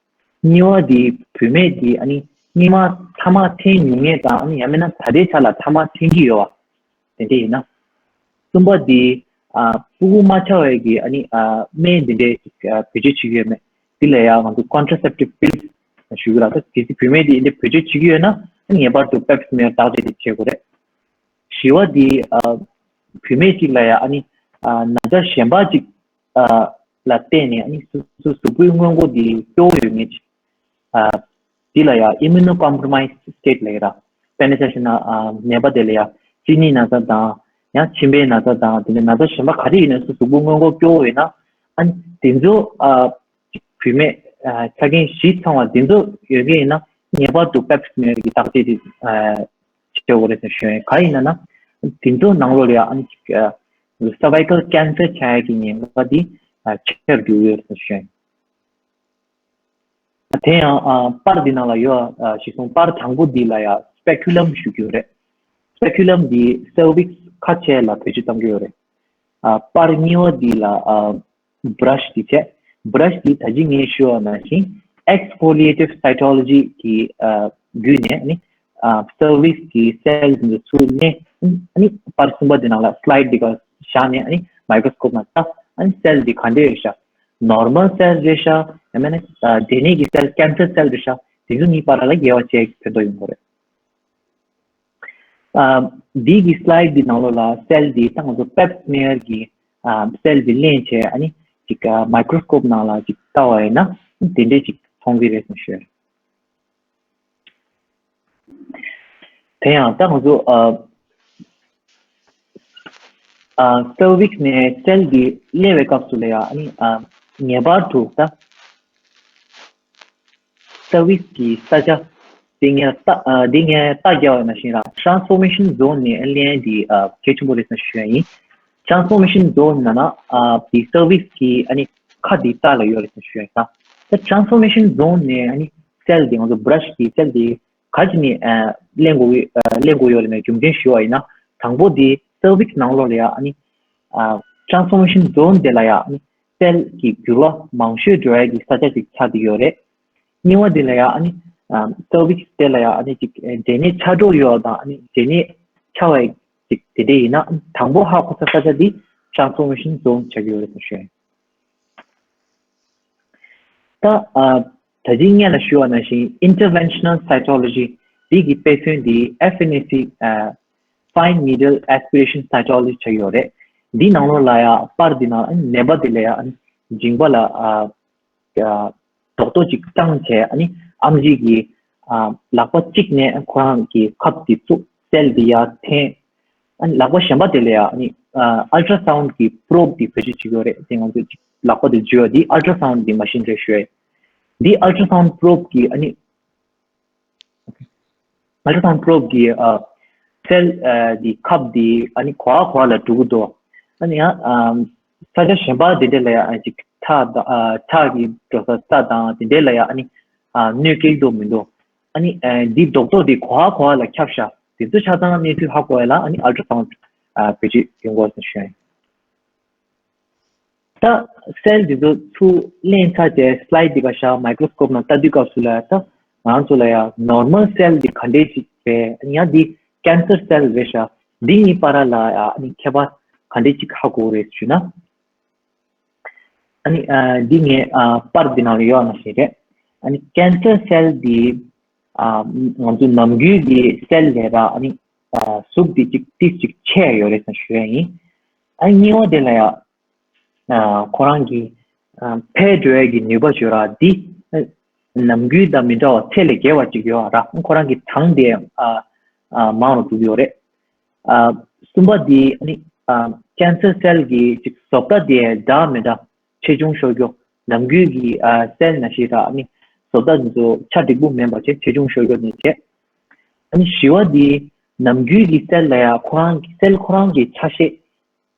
གཉིས་པ་དེ་བུད་མེད་དེ་ཨ་ནི་སྔོན་མ་ཐ་མག་འཐེན་མྱོང་མཁན་དང་། ཨ་ནི་ཡང་མིན་ན་ད་ལྟའི་ཆ་ལ་ཐ་མག་འཐེན་གྱི་ཡོད་པ་དེ་འདྲ་ཡིན་ན། གསུམ་པ་དེ་ཨ་ཕྲུ་གུ་མ་ཆགས་པའི་གི་ཨ་ནི་ཨ་སྨན་དེ་འདྲ་ཞིག་ཨ་བེད་སྤྱོད་བྱེད་ཀྱི་ཡོད་མེད། དེ་ལ་ཡང་ང་ཚོ་ཀོན་ཊ་སེབ་ཊིབ་པིལ་ཞུ་གི་ར། ད་གལ་སྲིད་བུད་མེད་དེ་འདི་འདྲ་བེད་སྤྱོད་བྱེད་ཀྱི་ཡོད་ན། ཨ་ནི་ངེས་པར་དུ་པེབ་སི་མི་ཡར་བརྟག་དཔྱད་དེ་བྱེད་དགོས་རེད། བཞི་པ་དེ་ཨ་བུད་མེད་ཅིག་ལ་ཡང་ཨ་ནི་ཨ་ན་ཚ་གཞན་པ་ཅིག་ཨ་ལ་བརྟེན་ནས་ཨ་ནི་སོ་སོའི་གཟུགས་པོའི་སྔོན་འགོག་དེ་སྐྱོ་བོ་ཡོད་མཁན་ཅིག་ཨ་དེ་ལ་ཡང་ཨི་མུ་ནོ་ཀོམ་པོ་རོ་མའིཛ་སི་ཊེ་ཊི་ལབ་ཀྱི་ར། དཔེར་ན་ཆ་བཞག་ན་ཨ་ནད་པ་དེ་ལ་ཡང་གཅིན་སྙི་ན་ཚ་དང་། ཡང་མཆིན་པའི་ན་ཚ་དང་། དེ་ནས་ན་ཚ་གཞན་པ་ག་རེ་ཡིན་ནའི་སོ་སོའི་གཟུགས་པོ་སྔོན་འགོག་སྐྱོ་བོ་ཡོད་ན། ཨ་ནི་དེ་ཚོ་ཨ་བུད་མེད་ཨ་ཆ་རྐྱེན་བཞི་ཚང་བ་དེ་ཚོ་ཡོད་མཁན་ཡིན་ན། ངེས་པར་དུ་པེབ་སི་མི་ཡར་གྱི་བརྟག་དཔྱད་དེ་ཨ་བྱེད་དགོས་རེད་ཟེར་ཞུ་ཡ་ཡིན། གང་ཡིན་ན་ན་དེ་ཚོ་ནང་ལོགས་ལ་ཡང་ཨ་ནི་ཅིག་ཨ་སར་ཝའི་ཀལ་ཀེན་སར་ཆགས་ཡ་གི་ཉེན་ཁ་དེ་ཨ་ཆེར་འགྲོ་གི་ཡོད་རེད་ཟེར་ཞུ་ཡ་ཡིན། དེ་ཡང་ཨ་པར་འདི་ནང་ལ་ཡོད་ཨ་ཞིག་སོང་། པར་དང་པོ་འདི་ལ་ཡང་སི་པེ་ཀུ་ལམ་ཞུ་གི་ཡོད་རེད། སི་པེ་ཀུ་ལམ་འདི་སར་ཝིག་སི་ཁ་ཕྱེ་ལ་བེད་སྤྱོད་གཏོང་གི་ཡོད་རེད། ཨ་པར་གཉིས་པ་འདི་ལ་ཨ་བྷ་ར་ཤི་འདི་བྱས། བྷ་ར་ཤི་འདི་ད་ཅི་ངས་ཞུས་པ་ནང་བཞིན་ཨེག་སི་ཕོ་ལི་ཨེ་ཊིབ་སའི་ཊོ་ལོ་ཇི་གི་ཨ་བརྒྱུད་ནས་ཨ་ནི་ཨ་སར་ཝིག་སི་གི་སེལ་འདི་ཚུར་ལེན། ཨ་ནི་པར་གསུམ་པ་འདི་ནང་ལ་སི་ལའིཌ་འདི་ག་བཞག་ནས་ཨ་ནི་མའི་ཀྲོ་སི་ཀོབ་ནང་ལྟ། ཨ་ནི་སེལ་འདི་ག་འདྲ་ཡོད་ཤག་ནོར་མལ་སེལ་རེད་ཤག་ཡང་མིན་ན་ཨ་འབྲས་ནད་ཀྱི་སེལ། ཀེན་སར་སེལ་རེད་ཤག་དེ་ཚོ་གཉིས་བར་ལ་དབྱེ་བ་ཕྱེ་ཕན་ཐོགས་ཡོང་གི་རེད། ཨ་འདི་གི་སི་ལའིཌ་འདི་ནང་ལོགས་ལ་སེལ་འདི་ད་ང་ཚོ་པེབ་སི་མི་ཡར་གྱི་ཨ་སེལ་འདི་ལེན་བྱས། ཨ་ནི་ཅིག་ཨ་མའི་ཀྲོ་སི་ཀོབ་ནང་ལ་ཅིག་ལྟ་བ་ཡིན་ན་དེ་འདྲས་ཅིག་མཐོང་གི་རེད་ཟེར་ཞུ། དེ་ཡང་ད་ང་ཚོ་ཨ་ཨ་སར་ཝིག་སི་ནས་སེལ་འདི་ལེན་པའི་སྐབས་སུ་ལ་ཡང་ཨ་ནི་ཨ་ངེས་པར་དུ་ད་སར་ཝིག་སི་གི་ས་ཆ་ དེ་ངས་ལྟ་ཨ་དེ་ངས་ལྟ་རྒྱག་པ་ནང་བཞིན་ར། transformation zone ནས་ཨ་ལན་དེ་ཨ་གལ་ཆེན་པོ་རེད་ཟེར་ཞུ་ཡ་ཡིན། transformation zone ནང་ན་ཨ་དེ་cervix གི་ཨ་ནི་ཁ་དེ་རྩ་ལ་ཡོད་རེད་ཟེར་ཞུ་ཡ་ཡིན། ད་transformation zone ནས་ཨ་ནི་cell དེ་ང་ཚོ་brush གི་cell དེ་ག་ཅི་ནས་ཨ་ལེན་དགོས་ཨ་ལེན་དགོས་ཡོད་རེད་མེད་རྒྱུ་མཚན་ཞུ་བ་ཡིན་ན། དང་པོ་དེ་cervix ནང་ལོགས་ལ་ཡ་ཨ་ནི་ཨ་transformation zone དེ་ལ་ཡ་ཨ་ནི་cell གི་འགྱུར་བ་མང་ཤོས་འགྲོ་ཡ་གི་ས་ཆ་ཅིག་ཆགས་བསྡད་ཡོད་རེད། གཉིས་པ་དེ་ལ་ཡ་ཨ་ནི་ཨ་cervix དེ་ལ་ཡ་ཨ་ནི་ཅིག་འབྲས་ནད་ཆགས་འགྲོ་ཡོད་དང་ཨ་ནི་འབྲས་ནད་ཆགས་པ་ཅིག་དེ་འདྲ་ཡིན་ན་དང་པོ་ཧ་གོ་ས་ས་ཆ་འདི་transformation zone ཆགས་ཀྱི་ཡོད་རེད་ཟེར་ཞུ་ཡ་ཡིན། ད་ཨ་ད་ཅི་སྔོན་ལ་ཞུས་པ་ནང་བཞིན་interventional cytology འདི་གི་དཔེ་མཚོན་འདི་F N A C ཨ་fine needle aspiration cytology ཆགས་ཡོད་རེད། འདི་ནང་ལོགས་ལ་ཡ་པར་འདི་ནང་ཨ་ནི་ནད་པ་འདི་ལ་ཡ་ཨ་ནི་མཇིང་པ་ལ་ཨ་ཨ་རྡོག་རྡོག་ཅིག་བཏང་བྱས་ཨ་ནི་ཨམ་ཆི་གི་ཨ་ལག་པ་གཅིག་ནས་ཁོ་རང་གི་ཁབ་དེ་བཙུགས་cell དེ་ཡར་འཐེན། ཨ་ནི་ལག་པ་གཞན་པ་དེ་ལ་ཡ་ཨ་ནི་ཨ་ultrasound གི་probe དེ་བེད་སྤྱོད་བྱེད་ཀྱི་ཡོད་རེད། དེ་ང་ཚོས་ཅིག་ལག་པ་དེ་འཇུ་བ་དེ་ultrasound གི་machine རེད་ཞུ་ཡ། འདི་ultrasound probe གི་ཨ་ནི་ultrasound probe གི་ཨ་cell ཨ་འདི་ཁབ་དེ་ཨ་ནི་གོ་བ་གོ་བ་ལ་འགྲོ་གི་འདུག་ཨ་ནི་ཡང་ཨ་ས་ཆ་གཞན་པ་དེ་འདྲ་ལ་ཡ་ཨ་ཅིག་ཁྲག་དང་ཨ་ཁྲག་གི་འགྲོ་ས་རྩ་དང་དེ་འདྲ་ལ་ཡ་ཨ་ནི་ཨ་གནོད་སྐྱེལ་འདུག་མི་འདུག་ཨ་ནི་ཨ་འདི་རྡོག་རྡོག་དེ་གོ་བ་གོ་བ་ལ་ཁྱབ་ཤག་དེ་ཚོ་ཆ་ཚང་གནས་ཚུལ་ཧ་གོ་བ་ལ་ཨ་ནི་ultrasound ཨ་བེད་སྤྱོད་ཡོང་དགོས་ཟེར་ཞུ་ཡ་ཡིན། ད་cell འདི་ཚོ་ཚུར་ལེན་ཚར་རྗེས་slide འདི་ག་ཤ་microscope ནང་ལྟ་དུས་སྐབས་སུ་ལ་ད་ང་ཚོ་ལ་ཡ་normal cell འདི་ག་འདྲས་ཅིག་རེད། ཡང་འདི་cancer cell རེད་ཤག་འདི་གཉིས་བར་ལ་ཡ་ཨ་ནི་ཁྱད་པར་ག་འདྲས་ཅིག་ཧ་གོ་རེད་ཞུ་ན། ཨ་ནི་ཨ་འདི་ངས་ཨ་པར་འདི་ནང་ལ་ཡོད་ནང་བཞིན་རེད། ཨ་ནི་cancer cell འདི་ཨ་ང་ཚོ་ནམ་རྒྱུན་གྱི་cell ལས་ར་ཨ་ནི་ཨ་གཟུགས་འདི་ཅིག་ཏིས་ཅིག་ཆེ་ཡོད་རེད་ཟེར་ཞུ་ཡ་ཡིན། ཨ་ནི་གཉིས་པ་དེ་ལ་ཡ། ཨ་ཁོ་རང་གི་ཨ་འཕེལ་འགྲོ་ཡ་གི་ནུས་པ་བརྗོད་ར་འདི་ཨ་ནམ་རྒྱུན་དང་མི་འདྲ་བ་ཚད་ལས་བརྒལ་བ་ཅིག་ཡོད་ར། ཁོ་རང་གི་གྲངས་དེ་ཨ་ཨ་མང་རུ་འགྲོ་གི་ཡོད་རེད། ཨ་གསུམ་པ་འདི་ཨ་ནི་ཨ་cancer cell གི་ཅིག་བཟོ་ལྟ་དེ་འདྲ་མི་འདྲ་ཆེ་ཆུང་ཤོར་རྒྱུ། ནམ་རྒྱུན་གྱི་ཨ་cell ནང་བཞིན་ར་ཨ་ནི་བཟོ་ལྟ་འདི་ཚོ་ཆ་འགྲིག་པོ་མིན་པ་བྱས་ཆེ་ཆུང་ཤོར་རྒྱུ་ནས་བྱས། ཨ་ནི་བཞི་པ་འདི་ནམ་རྒྱུན་གྱི་cell ལ་ཡ་ཁོ་རང་གི་cell ཁོ་རང་གི་ཆ་ཤས།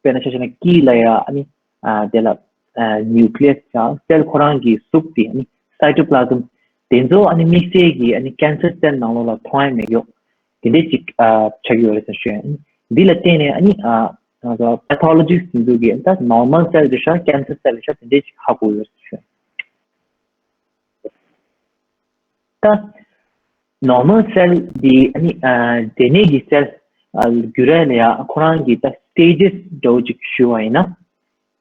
དཔེར་ན་ཆ་བཞག་ན་དཀྱིལ་ལ་ཡ་ཨ་ནི་ཨ་དེ་ལ་ཨ་nucleus དང་cell ཁོ་རང་གི་གཟུགས་དེ་ཨ་ནི་cytoplasm དེ་ཚོ་ཨ་ནི་དམིགས་བསལ་གྱི་ཨ་ནི་cancer cell ནང་ལོགས་ལ་མཐོང་ཡ་མེད་ཡོད། དེ་འདྲས་ཅིག་ཨ་ཆགས་ཡོད་རེད་ཟེར་ཞུ་ཡ་ཡིན། འདི་ལ་བརྟེན་ནས་ཨ་ནི་ཨ་ང་ཚོ་pathologist དེ་ཚོ་གིས་ད་normal cell རེད་ཤག cancer cell རེད་ཤག་དེ་འདྲས་ཅིག་ཧ་གོ་ཡོད་ཟེར་ཞུ་ཡ་ཡིན། ད་normal cell འདི་ཨ་ནི་ཨ་འབྲས་ནད་ཀྱི་cell ཨ་འགྱུར་བ་ལ་ཡ་ཁོ་རང་གི་ད་stages འདྲ་བོ་ཅིག་ཞུ་བ་ཡིན་ན།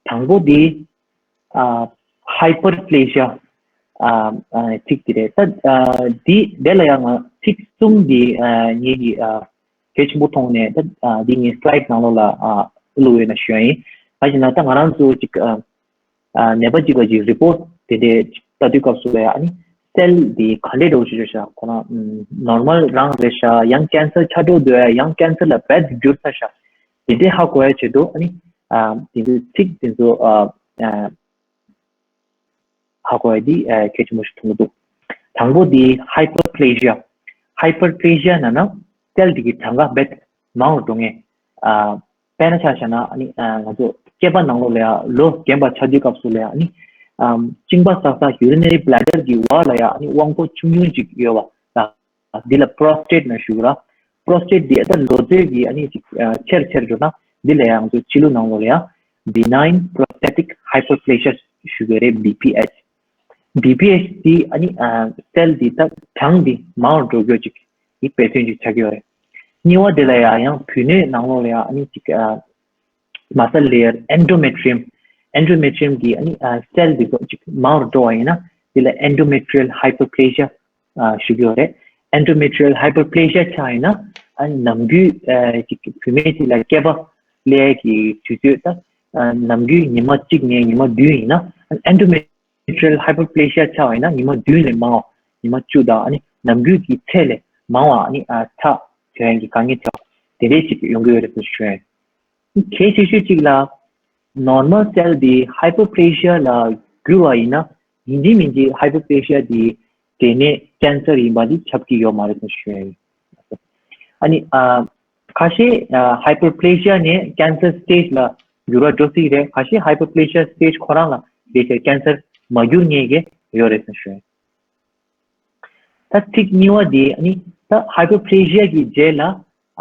དང་པོ་འདི་ཨ་hyperplasia ཨ་ཨ་ཚིག་འདི་རེད། ད་ཨ་འདི་དེ་ལ་ཡ་ང་ཚིག་གསུམ་འདི་ཨ་ངེད་ཀྱི་ཨ་གལ་ཆེན་པོ་མཐོང་ནས་ད་ཨ་འདི་ངའི་slide ནང་ལོགས་ལ་ཨ་བླུགས་ཡོད་ན་ཞུ་ཡ་ཡིན། ག་ཅི་ན་ད་ང་རང་ཚོ་ཅིག་ཨ། ཨ་ནད་པ་གཅིག་ག་ཅིག་report དེ་འདྲའི་ལྟ་དུས་སྐབས་སུ་ལ་ཡ་ཨ་ནི་cell དེ་ག་འདྲའི་འདྲ་བོ་ཞིག་རེད་ཤག་ཁོ་རང་normal རང་རེད་ཤག་ཡང་cancer ཆགས་འགྲོ་འདུག་ཡང་cancer ལ་རྦད་འགྱུར་ཚར་ཤག་དེ་འདྲའི་ཧ་གོ་ཡ་ཆེད་དུ་ཨ་ནི་ཨ་དེ་ཚོའི་ཚིག་དེ་ཚོ་ཨ་ཨ་ཧ་གོ་ཡ་དེ་ཨ་གལ་ཆེན་པོ་ཞིག་མཐོང་གི་འདུག་དང་པོ་དེ་hyperplasia hyperplasia ན་ན་cell དེ་གི་གྲངས་ཀ་རྦད་མང་རུ་འགྲོ་ངེས། ཨ་དཔེར་ན་ཆ་བཞག་ན་ཨ་ནི་ཨ་ང་ཚོ་སྐྱེས་པ་ནང་ལོགས་ལ་ཡ་ལོ་རྒན་པ་ཆགས་དུས་སྐབས་སུ་ལ་ཡ་ཨ་ནི་ཨམ་གཅིན་པ་བསགས་ས་urinary bladder གི་འོག་ལ་ཡ་ཨ་ནི་དབང་པོ་ཆུང་ཆུང་ཅིག་ཡོད་པ། འདི་ལ་prostate ན་ཞུ་གི་ར། prostate འདི་ད་ལོ་ཚོད་ཀྱི་ཨ་ནི་ཅིག་ཨ་ཆེར་ཆེར་འགྲོ་ན་འདི་ལ་ཡ་ང་ཚོ་ཕྱི་ལུགས་ནང་ལོགས་ལ་ཡ་benign prostatic hyperplasia ཞུ་གི་རེད། B P H B P H འདི་ཨ་ནི་ཨ་cell འདི་ད་གྲངས་འདི་མང་རུ་འགྲོ་རྒྱུ་ཅིག་གི་དཔེ་མཚོན་ཅིག་ཆགས་ཀྱི་ཡོད་རེད། གཉིས་པ་དེ་ལ་ཡང་ཡང་བུད་མེད་ནང་ལོགས་ལ་ཡང་ཨ་ནི་ཅིག་ཨ་muscle layer endometrium endometrium གི་ཨ་ནི་ཨ་cell འདི་ཚོ་ཅིག་མང་རུ་འགྲོ་བ་ཡིན་ན་དེ་ལ་endometrial hyperplasia ཨ་ཞུ་གི་ཡོད་རེད། endometrial hyperplasia ཆགས་ཡིན་ན་ཨ་ནི་ནམ་རྒྱུན་ཨ་ཅིག་བུད་མེད་ཅིག་ལ་སྐྱེས་པ་སླེབས་ཀྱི་དུས་ཚོད་ད་ཨ་ནམ་རྒྱུན་ཉི་མ་གཅིག་ནས་ཉི་མ་བདུན་ཡིན་ན་endometrial endometrial hyperplasia ཆགས་པ་ཡིན་ན་ཉི་མ་བདུན་ལས་མང་བ་ཉི་མ་བཅུ་དང་ཨ་ནི་ནམ་རྒྱུན་གྱི་ཚད་ལས་མང་བ་ཨ་ནི་ཨ་ཚ་ཐོན་ཡག་གི་དཀའ་ངལ་ཆགས་དེ་འདྲའི་ཞིག་ཡོང་གི་ཡོད་རེད་ཟེར་ཞུ་ཡ་ཡིན། གལ་ཆེ་ཤོས་གཅིག་ལ་normal cell འདི་hyperplasia ལ་འགྱུར་བ་ཡིན་ན་ཡིན་གཅིག་མིན་གཅིག་hyperplasia འདི་འབྲས་ནད་ cancer ཡིན་པ་འདི་ཁྱབ་ཀྱི་ཡོད་མ་རེད་ཟེར་ཞུ་ཡ་ཡིན། ཨ་ནི་ཨ་ཁ་ཤས་ཨ་hyperplasia ནས་cancer stage ལ་འགྱུར་བ་འགྲོ་སྲིད་རེད། ཁ་ཤས་hyperplasia stage ཁོ་རང་ལ་དེ་ཚེ་cancer མ་འགྱུར་ངེས་ཀྱི་ཡོད་རེད་ཟེར་ཞུ་ཡ་ཡིན། ད་ཚིག་གཉིས་པ་དེ་ཨ་ནི་ད་hyperplasia གི་རྗེས་ལ་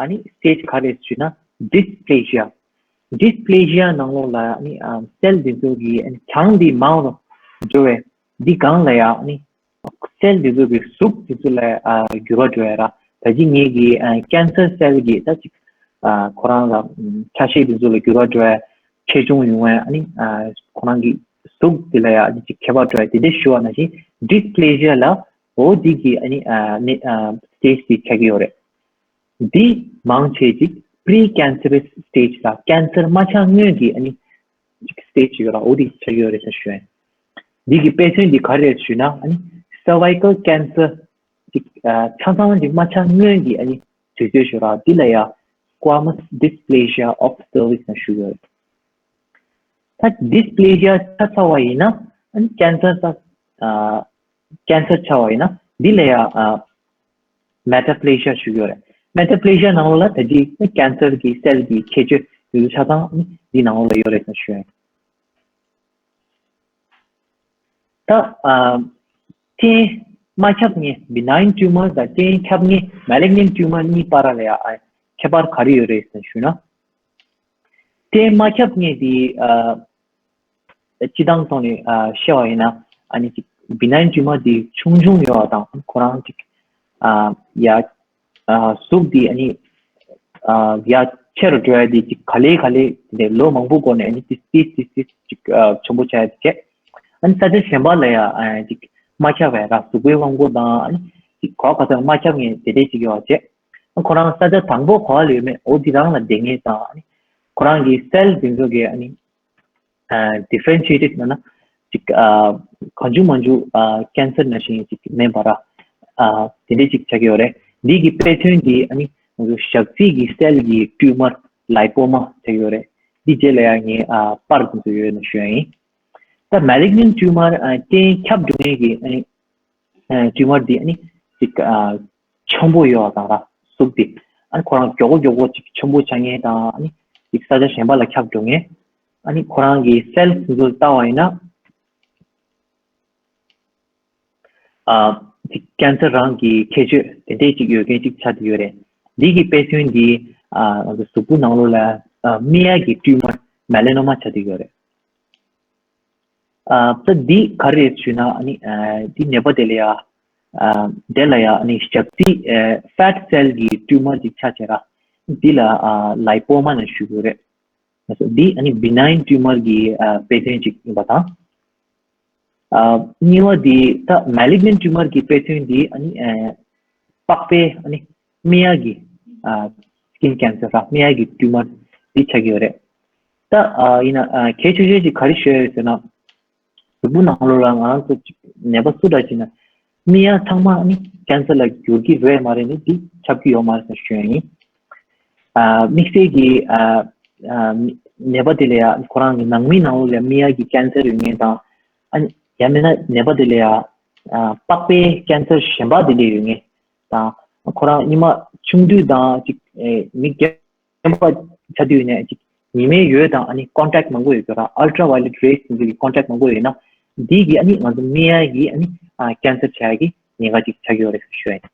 ཨ་ནི་stage ག་རེ་ཞུས་ན་dysplasia། dysplasia ནང་ལོགས་ལ་ཨ་ནི་ཨ་cell འདི་ཚོ་གི་ཨ་ནི་གྲངས་འདི་མང་རུ་འགྲོ་བས་འདི་སྒང་ལ་ཡ་ཨ་ནི་cell འདི་ཚོ་གི་གཟུགས་འདི་ཚོ་ལ་ཨ་འགྱུར་བ་འགྲོ་ཡ་ར། ད་ཅི་ངེད་ཀྱི་ཨ་cancer cell གི་ད་ཅིག་ཨ་ཁོ་རང་ལ་ཨ་ཆ་ཤས་འདི་ཚོ་ལ་འགྱུར་བ་འགྲོ་ཡ་ཆེ་ཆུང་ཡོང་བས་ཨ་ནི་ཨ་ཁོ་རང་གི་གཟུགས་འདི་ལ་ཡ་ཨ་ནི་ཅིག་ཁྱད་པར་འགྲོ་ཡ་དེ་འདྲ་ཞུ་བ་ནང་བཞིན་dysplasia ལ་འོ་འདི་གི་ཨ་ནི་ཨ་ནི་ཨ་stage དེ་ཆགས་ཀྱི་ཡོད་རེད། འདི་མང་ཆེ་ཅིག་precancerous stage ལ་cancer མ་ཆགས་སྔོན་གྱི་ཨ་ནི་ཅིག་stage ཡོད་ར་འོ་འདི་ཆགས་ཀྱི་ཡོད་རེད་ཟེར་ཞུ་ཡ་ཡིན། འདི་གི་དཔེ་མཚོན་འདི་ག་རེ་རེད་ཞུས་ན་ཨ་ནི་cervical cancer ཅིག་ཨ་ཆ་ཚང་ཅིག་མ་ཆགས་སྔོན་གྱི་ཨ་ནི་དུས་ཚོད་ཞུ་ར་འདི་ལ་ཡ་squamous dysplasia of the cervix ཟེར་ཞུ་ཡོད་རེད། ད་dysplasia ཆ་ཚང་བ་ཡིན་ན་ཨ་ནི་cancer ད་ཨ་cancer ཆགས་པ་ཡིན་ན་འདི་ལ་ཡ་ཨ་metaplasia ཞུ་གི་ཡོད་རེད། metaplasia ནང་ལ་ད་ཅི་cancer གི་cell གི་ཁྱད་ཆོས་ཡོད་ཆ་ཚང་ཨ་ནི་འདི་ནང་ལ་ཡོད་རེད་ཟེར་ཞུ་ཡ་ཡིན། ད་ཨ་སྐྲན་མ་ཁྱབ་མཁན་benign tumor དང་སྐྲན་ཁྱབ་མཁན་malignant tumor གཉིས་བར་ལ་ཡ་ཨ་ཁྱད་པར་ག་རེ་ཡོད་རེད་ཟེར་ཞུས་ན། སྐྲན་མ་ཁྱབ་མཁན་དེ་ཨ་སྤྱི་བཏང་ཐོག་ནས་ཨ་བཤད་པ་ཡིན་ན་ཨ་ནི་ཅིག་benign tumor དེ་ཆུང་ཆུང་ཡོད་པ་དང་ཁོ་རང་ཅིག་ཨ་ཡ་ཨ་གཟུགས་དེ་ཨ་ནི་ཨ་ཡ་ཆེ་རུ་འགྲོ་ཡ་དེ་ཅིག་ག་ལེ་ག་ལེ་དེ་ལོ་མང་པོ་འགོར་ནས་ཨ་ནི་ཏིས་ཏིས་ཏིས་ཏིས་ཅིག་ཨ་ཆེན་པོ་ཆགས་ཡ་དེ་བྱས། ཨ་ནི་ས་ཆ་གཞན་པ་ལ་ཡ་ཨ་ཅིག་མ་ཁྱབ་པའི་ར་གཟུགས་པོའི་དབང་པོ་དང་ཨ་ནི་ཅིག་གོ་ག་ཚོད་མ་ཁྱབ་མཁན་དེ་འདྲས་ཅིག་ཡོད་པ་བྱས། ཁོ་རང་ས་ཆ་དང་པོ་ག་པ་ལ་ཡོད་མེད་འོ་དེ་རང་ལ་བསྡད་མཁན་དང་ཨ་ནི་ཁོ་རང་གི་cell དེ་ཚོ་གི་ཨ་ནི་ཨ་differentiated ལབ་ན་ཅིག་ཨ་གང་བྱུང་མང་བྱུང་ཨ་cancer ནང་བཞིན་ཅིག་མེད་པ་ར་ཨ་དེ་འདྲས་ཅིག་ཆགས་ཀྱི་ཡོད་རེད། འདི་གི་དཔེ་མཚོན་འདི་ཨ་ནི་ང་ཚོ་ཞག་རྩི་གི་cell གི་tumor lipoma ཆགས་ཀྱི་ཡོད་རེད། འདི་རྗེས་ལ་ཡང་ངས་ཨ་པར་དེ་ཚོ་ཡོད་ན་ཞུ་ཡ་ཡིན། ད་malignant tumor ཨ་སྐྲན་ཁྱབ་འགྲོ་མཁན་གྱི་ཨ་ནི་ཨ་tumor འདི་ཨ་ནི་ཅིག་ཨ་ཆེན་པོ་ཡོད་པ་དང་ར་གཟུགས་འདི་ཨ་ནི་ཁོ་རང་མགྱོགས་པོ་མགྱོགས་པོ་ཅིག་ཆེན་པོ་ཆགས་མཁན་དང་ཨ་ནི་ཅིག་ས་ཆ་གཞན་པ་ལ་ཁྱབ་འགྲོ་མཁན། ཨ་ནི་ཁོ་རང་གི་cell དེ་ཚོ་ལྟ་བ་ཡིན་ན་ཨ་ཅིག་cancer རང་གི་ཁྱད་ཆོས་དེ་འདྲས་ཅིག་ཡོད་མཁན་ཅིག་ཆགས་བསྡད་ཡོད་རེད། འདི་གི་དཔེ་མཚོན་འདི་ཨ་ང་ཚོ་གཟུགས་པོ་ནང་ལོགས་ལ་ཨ་སྨད་ཡག་གི་tumor melanoma ཆགས་བསྡད་ཡོད་རེད། ཨ་ད་འདི་ག་རེ་རེད་ཞུས་ན་ཨ་ནི་ཨ་འདི་ནད་པ་དེ་ལ་ཡ་ཨ་དེ་ལ་ཡ་ཨ་ནི་ཞབས་རྩི་ཨ་fat cell གི་tumor ཅིག་ཆགས་བྱས་ར་འདི་ལ་ཨ་lipoma ནས་ཞུ་དགོས་རེད། འདི་ཨ་ནི་benign tumor གི་ཨ་དཔེ་མཚོན་ཅིག་ཡིན་པ་དང་། ཨ་གཉིས་པ་འདི་ད་malignant tumor གི་དཔེ་མཚོན་འདི་ཨ་ནི་ཨ་པགས་པའི་ཨ་ནི་སྨད་ཡག་གི་ཨ་skin cancer ར་སྨད་ཡག་གི་tumor འདི་ཆགས་ཀྱི་ཡོད་རེད། ད་ཨ་ཡིན་ན་ཨ་གལ་ཆེ་ཤོས་ཅིག་ག་རེ་ཤོད་ཡོད་ཟེར་ན། གཟུགས་པོ་ནང་ལོགས་ལ་ང་རང་ཚོ་ཅིག་ནད་པ་སུ་འདྲ་ཅིག་ན་སྨད་ཡག་ཚང་མ་ཨ་ནི་cancer ལ་འགྱུར་གྱི་རེད་མ་རེད་ནི་འདི་ཁྱབ་ཀྱི་ཡོད་མ་རེད་ཟེར་ཞུ་ཡ་ཡིན། ཨ་དམིགས་བསལ་གྱི་ཨ་ཨ་ནད་པ་དེ་ལ་ཡ་ཁོ་རང་གི་ནང་མི་ནང་ལོགས་ལ་སྨད་ཡག་གི་cancer ཡོད་མཁན་དང་ཨ་ནི་ཡང་མིན་ན་ནད་པ་དེ་ལ་ཡ་ཨ་པགས་པའི་cancer གཞན་པ་དེ་འདྲ་ཡོད་མཁན་དང་ཁོ་རང་ཉི་མ་ཆུང་དུས་དང་ཅིག་ཨེ་མི་རྒན་པ་ཆགས་དུས་ནས་ཅིག་ཉི་མའི་འོད་དང་ཨ་ནི་contact མང་པོ་ཡོད་ཀྱི་ར་ultraviolet rays ཟེར་གྱི་contact མང་པོ་ཡོད་ན་འདི་གི་ཨ་ནི་ང་ཚོ་སྨད་ཡག་གི་ཨ་ནི་ཨ་cancer ཆགས་ཡག་གི་ཉེན་ཁ་ཅིག་ཆགས་ཀྱི་ཡོད་རེད་ཞུ་ཡ་ཡིན།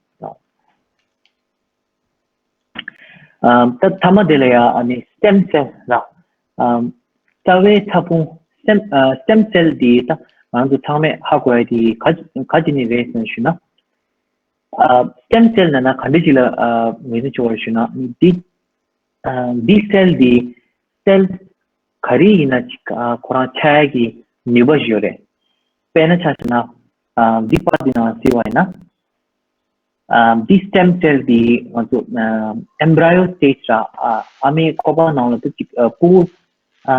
ཨམ་ད་མཐའ་མ་དེ་ལ་ཡ་ཨ་ནི་stem cell ལ་ཨམ་རྩ་བའི་ཕྲ་ཕུང་stem ཨ་stem cell འདི་ད་ང་ཚོ་ཚང་མས་ཧ་གོ་ཡ་དེ་ག་ག་ཅི་ནས་རེད་ཟེར་ཞུ་ན། ཨ་stem cell ནང་ན་ག་འདྲ་ཅིག་ལ་ཨ་ངོས་འཛིན་བྱེད་དགོས་རེད་ཞུ་ན་འདི་ཨ་འདི་cell འདི་cell ག་རེ་ཡིན་ན་ཅིག་ཨ་ཁོ་རང་ཆགས་ཡ་གི་ནུས་པ་ཞིག་ཡོད་རེད། དཔེར་ན་ཆ་བཞག་ན་ཨ་འདི་པར་འདི་ནང་བརྩིས་པ་ཡིན་ན། ཨ་འདི་stem cell འདི་ང་ཚོ་ཨ་embryo stage ར་ཨ་ཨ་མའི་ཁོག་པ་ནང་ལ་དུ་ཅིག་ཨ་ཕྲུ་གུ་ཨ་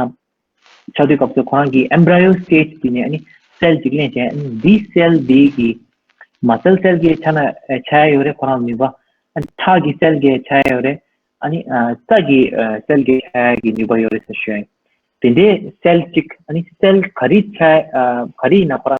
ཆགས་དུས་སྐབས་སུ་ཁོ་རང་གི་embryo stage འདི་ནས་ཨ་ནི་cell ཅིག་ལེན་བྱས་ཨ་ནི་འདི་cell འདི་གི་muscle cell གི་ཆ་ན་ཨ་ཆགས་ཡ་ཡོད་རེད། ཁོ་རང་ནུས་པ་ཨ་ནི་ཁྲག་གི་cell གི་ཆགས་ཡ་ཡོད་རེད། ཨ་ནི་ཨ་རྩ་གི་ཨ་cell གི་ཆགས་ཡ་གི་ནུས་པ་ཡོད་རེད་ཟེར་ཞུ་ཡ་ཡིན། དེ་འདྲའི་cell ཅིག་ཨ་ནི་cell ག་རེ་ཆགས་ཨ་ག་རེ་ཡིན་ན་ཁོ་རང་